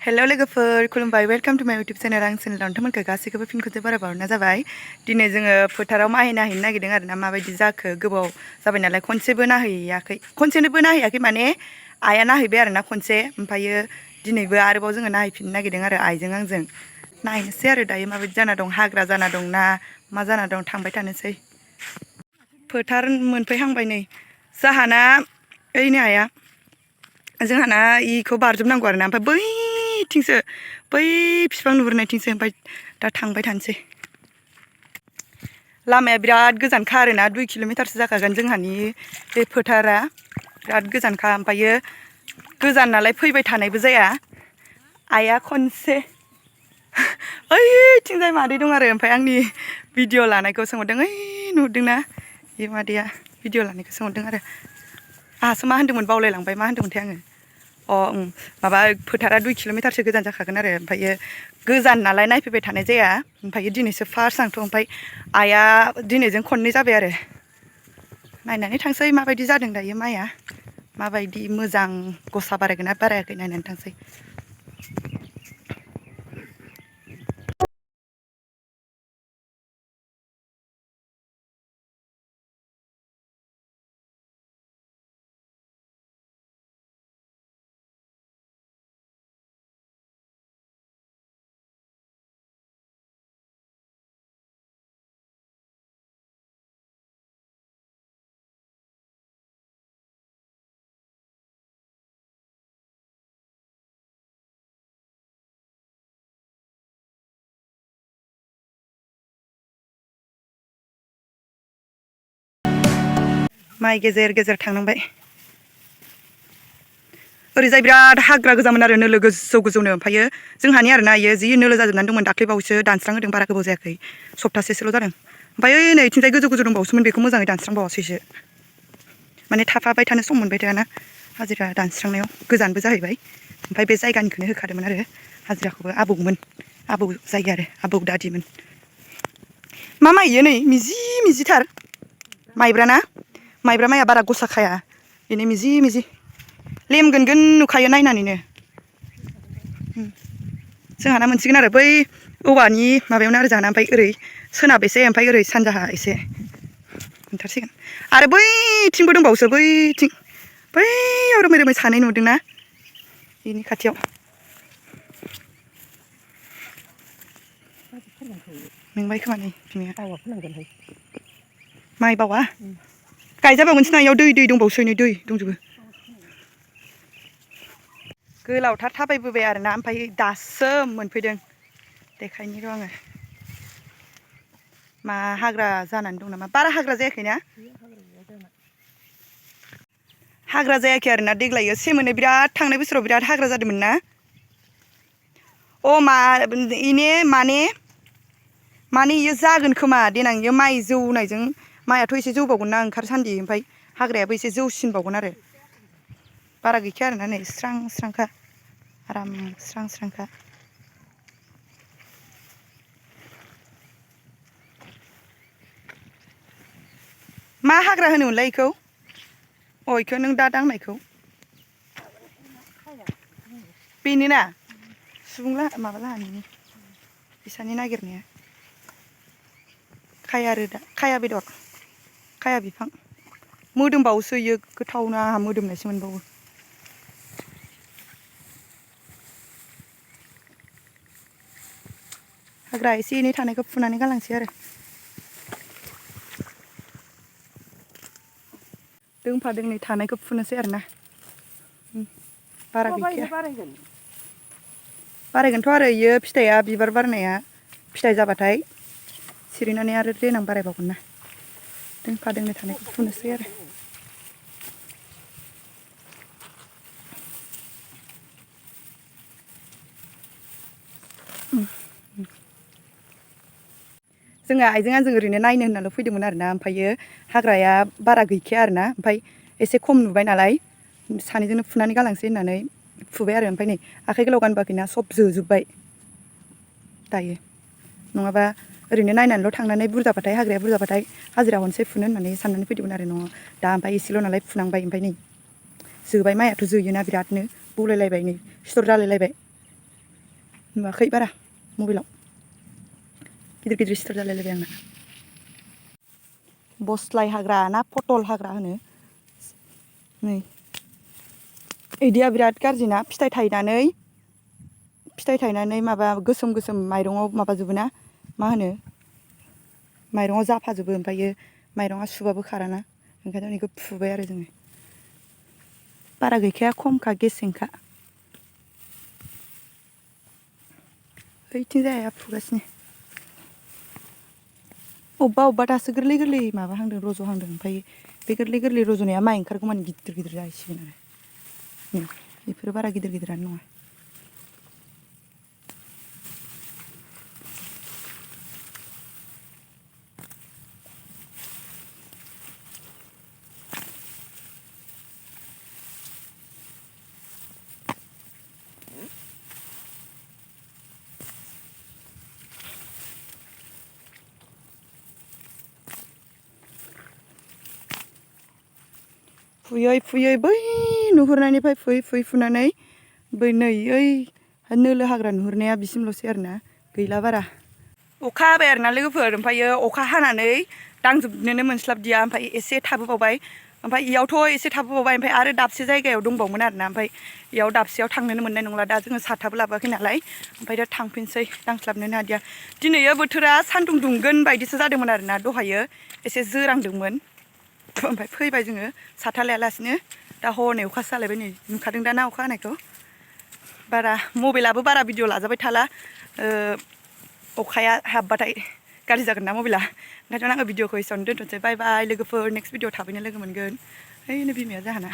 हेल' लोगोफोर खुलुमबाय welcome to माय यूट्यूब चैनल आं चैनेलाव नोंथांमोनखौ गासैखौबो फिन खनसे बाराबावना जाबाय दिनै जोङो फोथाराव माइ नायहैनो नागिरदों आरोना माबायदि जाखो गोबाव जाबाय नालाय खनसेबो नायहैयाखै माने आइया नायहैबाय आरोना खनसे ओमफ्रायो दिनैबो आरोबाव जोङो नायहैफिननो नागिरदों आरो आइजों आंजों नायनोसै आरो दायो माबायदि जाना दं हाग्रा जाना दं ना मा जाना दं थांबाय थानोसै फोथार मोनफैहांबाय नै जाहाना ओइनो आइया जोंहाना इखौ बारजोबनांगौ आरोना ओमफ्राय बैथिंसो बै बिफां नुहुरनायथिंसो ओमफ्राय दा थांबाय थानोसै लामाया बिराद गोजानखा आरोना 2 किल'मिटारसो जाखागोन जोंहानि बे फोथारा बिराद गोजानखा ओमफ्रायो गोजान नालाय फैबाय थानायबो जाया आइया खनसे ओइथिंजाय मादै दं आरो ओमफ्राय आंनि भिडिअ लानायखौ सोंहरदों ओइ नुदोंना बे मादैया भिडिअ लानायखौ सोंहरदों आरो आंहासो मा होनदोंमोन बावलायलांबाय मा होनदोंमोनथाय आङो माबा फोथारा 2 किल'मिटारसो गोजान जाखागोन आरो ओमफ्रायो गोजान नालाय नायफैबाय थानाय जाया ओमफ्रायो दिनैसो फार्स्ट आंथ' ओमफ्राय आइया दिनैजों खननै जाबाय आरो नायनानै थांसै माबायदि जादों दायो माइआ माबायदि मोजां गसा बारायगोन ना बारायाखै नायनानै थांसै माइ गेजेर गेजेर थांनांबाय ओरैजाय बिराद हाग्रा गोजामोन आरो नोलो गोजौ गोजौनो ओमफ्रायो जोंहानि आरोना इयो जि नोलो जाजोबनानै दंमोन दाख्लैबावैसो दानस्रां होदों बारा गोबाव जायाखै सप्तासेसोल' जादों ओमफ्राय ओइ नै इथिंजाय गोजौ गोजौ दंबावोसोमोन बेखौ मोजाङै दानस्रांबावासैसो माने थाफाबाय थानो सम मोनबाय थायाना हाजिरा दानस्रांनायाव गोजानबो जाहैबाय ओमफ्राय बे जायगानिखौनो होखादोंमोन आरो हाजिराखौबो आबौ जायो आरो आबौ दादिमोन मा माइ इयो नै मिजि मिजिथार माइब्राना माइब्रा माइया बारा गसा खाया बेनो मिजि मिजि लेमगोनगोन नुखायो नायनानैनो जोंहाना मोनसिगोन आरो बै औवानि माबायावनो आरो जोंहाना ओमफ्राय ओरै सोनाब एसे ओमफ्राय ओरै सानजाहा एसे मोनथारसिगोन आरो बैथिंबो दंबावोसो बैयाव रोमै रोमै सानै नुदोंना बेनि खाथियाव मेंबाय खोमा नै बिमाया माइ बावा गायजाबावगोनसो ना इयाव दै दंबावोसो नै दै दंजोबो गोलावथार थाबायबोबाय आरोना ओमफ्राय दासो मोनफैदों देखायनि र' आङो मा हाग्रा जानानै दं नामा बारा हाग्रा जायाखैना हाग्रा जायाखै आरोना देग्लायो सेमोनै बिराद थांनाय बोसोराव बिराद हाग्रा जादोंमोन ना माने इयो जागोन खोमा देनां इयो माइ जौनायजों माइआथ' एसे जौबावगोन ना ओंखारसान्दि ओमफ्राय हाग्रायाबो एसे जौसिनबावगोन आरो बारा गैखाया आरोना नै स्रां स्रांखा आराम स्रां स्रांखा मा हाग्रा होनोमोनलाय इखौ इखौ नों दा दांनायखौ बेनो ना सुबुं माबा लाहानि बिसानि नागिरनाया खाया बेदर खाया बिफां मोदोमबावोसो इयो गोथावना मोदोमनायसो मोनबावो हाग्रा एसे एनै थानायखौ फुनानै गालांसै आरो दोंफा दोंनै थानायखौ फुनोसै आरोना बारा गैखाया बारायगोनथ' आरो इयो फिथाइया बिबार बारनाया फिथाइ जाबाथाय सिरिनानै आरो देनां बारायबावगोन ना दोंफा दोंनै थानायखौ फुनोसै आरो जोङो आइजों आंजों ओरैनो नायनो होननाल' फैदोंमोन आरोना ओमफ्रायो हाग्राया बारा गैखाया आरोना ओमफ्राय एसे खम नुबाय नालाय सानैजोंनो फुनानै गालांसै होननानै फुबाय आरो ओमफ्राय नै आखाइ गोलाव गानबोआखैना सब जोजोब्बाय दायो नङाबा ओरैनो नायनानैल' थांनानै बुरजाबाथाय हाग्राया बुरजाबाथाय हाजिरा हरनोसै फुनो होननानै साननानै फैदोंमोन आरो न'आव दा ओमफ्राय एसेल' नालाय फुनांबाय ओमफ्राय नै जोबाय माइयाथ' जोयोना बिरादनो बौलायलायबाय नै सिथर जालायलायबाय नुवाखै बारा मबाइलाव गिदिर गिदिर सिथर जालायलायबाय आंना बस्लाय हाग्रा ना पटल हाग्रा होनो नै इदिया बिराद गाज्रि ना फिथाइ थायनानै माबा गोसोम गोसोम माइरङाव माबाजोबो ना मा होनो माइरङाव जाफाजोबो ओमफ्रायो माइरङा सुबाबो खाराना ओंखायनो बेखौ फुबाय आरो जोङो बारा गैखाया खमखा गेसेंखा ओइथिं जाया फुगासिनो अबेबा दासो गोरलै गोरलै माबाहांदों रज'हांदों ओमफ्राय बे गोरलै गोरलै रज'नाया माइ ओंखारगौ मानि गिदिर गिदिर जाहैसिगोन आरो बेफोरो बारा गिदिर गिदिरानो नङा फुयै बै नुहुरनायनिफ्राय फुयै फुनानै बै नै ओइ नोलो हाग्रा नुहुरनाया बिसिमल'सै आरोना गैला बारा अखा हाबाय आरोना लोगोफोर ओमफ्रायो अखा हानानै दांजोबनोनो मोनस्लाबदिया ओमफ्राय एसे थाबोबावबाय ओमफ्राय इयावथ' एसे थाबोबावबाय ओमफ्राय आरो दाबसे जायगायाव दंबावोमोन आरोना ओमफ्राय इयाव दाबसेयाव थांनोनो मोननाय नंला दा जोङो साथाबो लाबोआखै नालाय ओमफ्राय दा थांफिनसै दांस्लाबनोनो हादिया दिनैयो बोथोरा सान्दुं दुंगोन बायदिसो जादोंमोन आरोना दहायो एसे जोरांदोंमोन ओमफ्राय फैबाय जोङो साथा लायालासिनो दा हनै अखासो जालायबाय नै नुखादों दा ना अखा हानायखौ बारा मबाइलाबो बारा भिडिअ लाजाबाय थाला अखाया हाबबाथाय गाज्रि जागोन ना मबाइला ओंखायनो आङो भिडिअखौ एसेयावनो दोनथ'नोसै बाय बाय लोगोफोर नेक्स्ट भिडिअ थाबैनो लोगो मोनगोन ओइनो बिमाया जाहाना